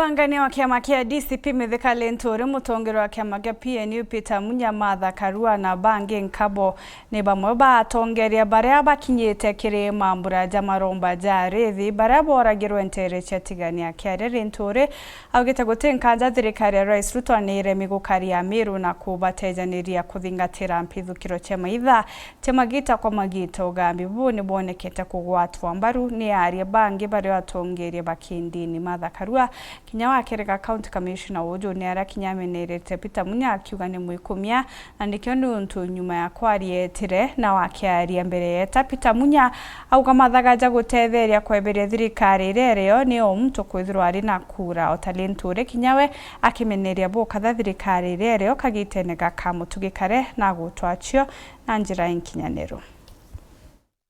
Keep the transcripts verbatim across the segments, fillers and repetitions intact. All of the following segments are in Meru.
Ng'ang'ania wa kiama kia D C P Mithika Linturi, mutongeria wa kiama kia P N U Peter Munya, Martha Karua na bangi nkabo ni bamwe ba atongeria baria bakinyite kiri mambura ja maromba ja arithi baria boragirwe nteere cia Tigania. Akiaria, Linturi augite guti nkanja thirikari ya Rais Ruto ni iremi gukaria Amiru na kubatejaniria kuthingatira mpithukiro cia maitha cia magita kwa magita. Ugambi buu ni bwonekete kugwatwa mbaru ni aria bangi baria atongeria ba kindini. Martha Karua kinya wakerega County Commissioner uju ni aria kinya amenerete Peter Munya akiuga ni mwikumia, na nikio ni untu nyuma ya kwaria etire na wakiaria mbere yeta Peter Munya auga mathaga ja gutetheria kweberia thirikari iria irio ni o muntu kwithirwa ari na kura. O ta Linturi kinya we akimeneria bukatha thirikari iria irio kagitene gaka mutu gikare na gutwa cio na njira inkinyaniru.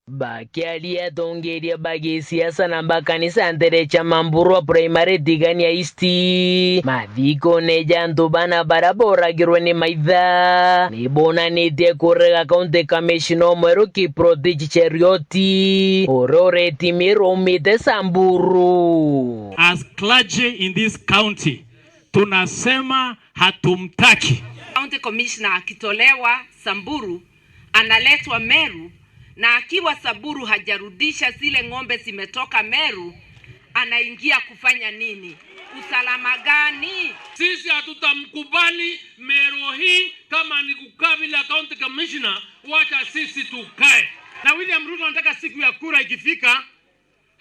Bakiaria atongeria ba gisiasa na ba kanisa ntere cia Mamburwa Primary Tigania East, mathikone ja antu bana baria boragirwe ni maitha, ni bonanitie kurega County Commissioner omweru Kiprotich Cherioti, uria ureti Miru aumite Samburu. As clergy in this county, tunasema hatumtaki. County Commissioner akitolewa Samburu, analetwa Meru, na akiwa Samburu hajarudisha zile ng'ombe zimetoka Meru, anaingia kufanya nini? Usalama gani? Sisi hatutamkubali Meru hii, kama ni kukaa bila county commissioner, wacha sisi tukae. Na William Ruto anataka siku ya kura ikifika,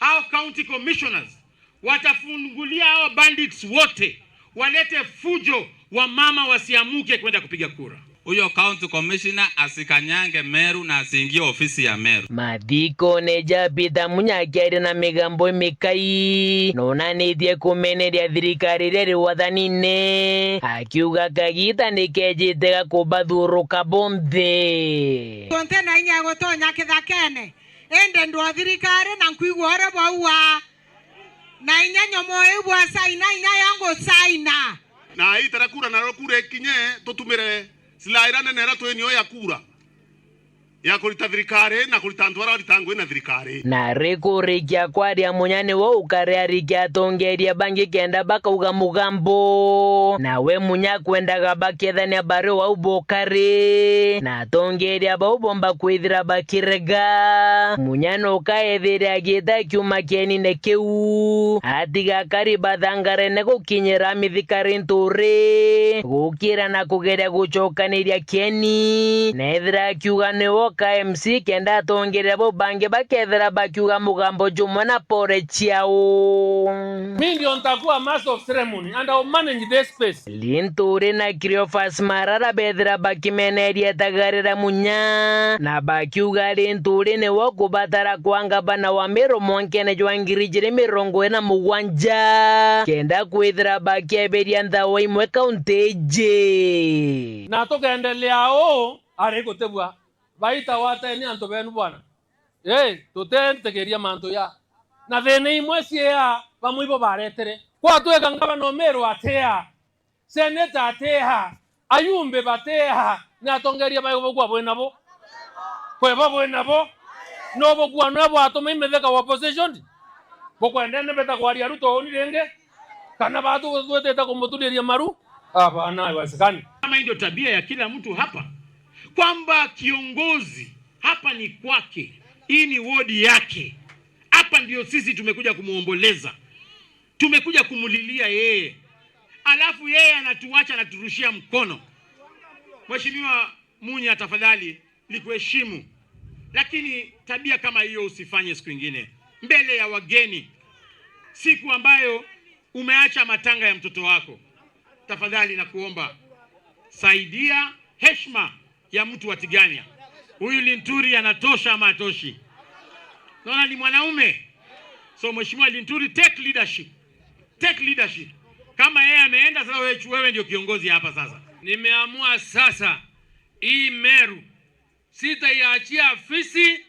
hao county commissioners watafungulia hao bandits wote, walete fujo, wamama wasiamuke kwenda kupiga kura. Huyo county commissioner asikanyange Meru na asiingie ofisi ya Meru. Mathikone ja Peter Munya akiaria na migambo imikai, nonanitie kumeneria thirikari iria iri wathanine, akiuga kagita nikejite ga kubathuruka bonthe. Tonte na inya gutonya kithakene, indi ndwa thirikari na nkwigua uria bwauga. Na inya nyomo iu bwasaina, inya yo ngusaina. Na itara kura, naro kura ikinye, tutumire silaha iria nene iria twinio ya kura, ya kurita thirikari na kurita antu aria barita ngugi na thirikari. Na rikurikia kwaria, Munya niwe ukare arikia atongeria bangi kenda bakauga mugambo. Nawe Munya kwendaga bakethania bari wau bukari, na atongeria bau bomba kwithira bakirega. Munya nukaethire agiita kiuma kienine kiu, atiga akari bathangarene gukinyira mithikari nturi, gukira na kugeria gucokaniria kieni, na ethira akiuga niwe oka M C kenda atongeria bau bangi bakethira bakiuga mugambo jumwe na pore ciao. Mi ndio nitakuwa master of ceremony and I'll manage this space. Linturi na Cleophas Marara bethira bakimeneria itagarira Munya, na bakiuga Linturi niwe ukubatara kwa ngavana wa Meru mwankene jwa ngiri ijiri mirongo iri na mugwanja, kenda kwithira bakieberia nthawa imwe kaunti iji. Na tukendelea uu ari gutibua baita wateni antu benu bwana. Ii, tutentikiria mantu ya. Na thina imwe ciia bamwe ibo baretere. Kwatwika ngavana o Meru atia, seneta atia, ayumbe batia, ni atongeria baigwa bukua bwinabo? Kwebo bwinabo? No bukua nwe bwatuma imetheka wa opposition? Bukwendene beta kwaria Ruto uni ringi? Kana batu gwetete kumuturiria maru? Hapana, haiwezekani. Kama hii ndio tabia ya kila mtu hapa, kwamba kiongozi hapa ni kwake, hii ni wodi yake, hapa ndio sisi tumekuja kumuomboleza, tumekuja kumulilia yeye, alafu yeye anatuacha, anaturushia mkono. Mheshimiwa Munya, tafadhali, nikuheshimu, lakini tabia kama hiyo usifanye siku ingine mbele ya wageni, siku ambayo umeacha matanga ya mtoto wako. Tafadhali nakuomba, saidia heshima ya mtu wa Tigania. Huyu Linturi anatosha ama atoshi? Naona ni mwanaume. So, Mheshimiwa Linturi, take leadership. Take leadership. Kama yeye ameenda sasa, wewe, wewe ndio kiongozi hapa sasa. Nimeamua sasa hii Meru sitaiachia afisi.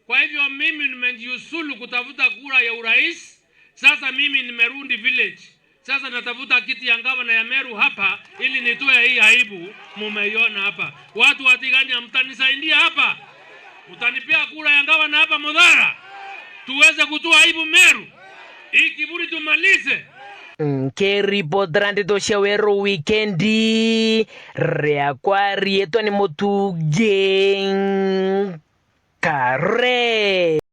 Kwa hivyo mimi nimejiuzulu kutafuta kura ya urais. Sasa mimi nimerudi village. Sasa natafuta kiti ya gavana ya Meru hapa ili nitoe hii aibu mumeiona hapa. Watu wa Tigania, mtanisaidia hapa? Mtanipea kura ya gavana hapa Muthara? Tuweze kutoa aibu Meru. Hii kiburi tumalize. Nkiripotera ndeto cia weru wikendi, riakwa riitwa ni Mutugi Nkare.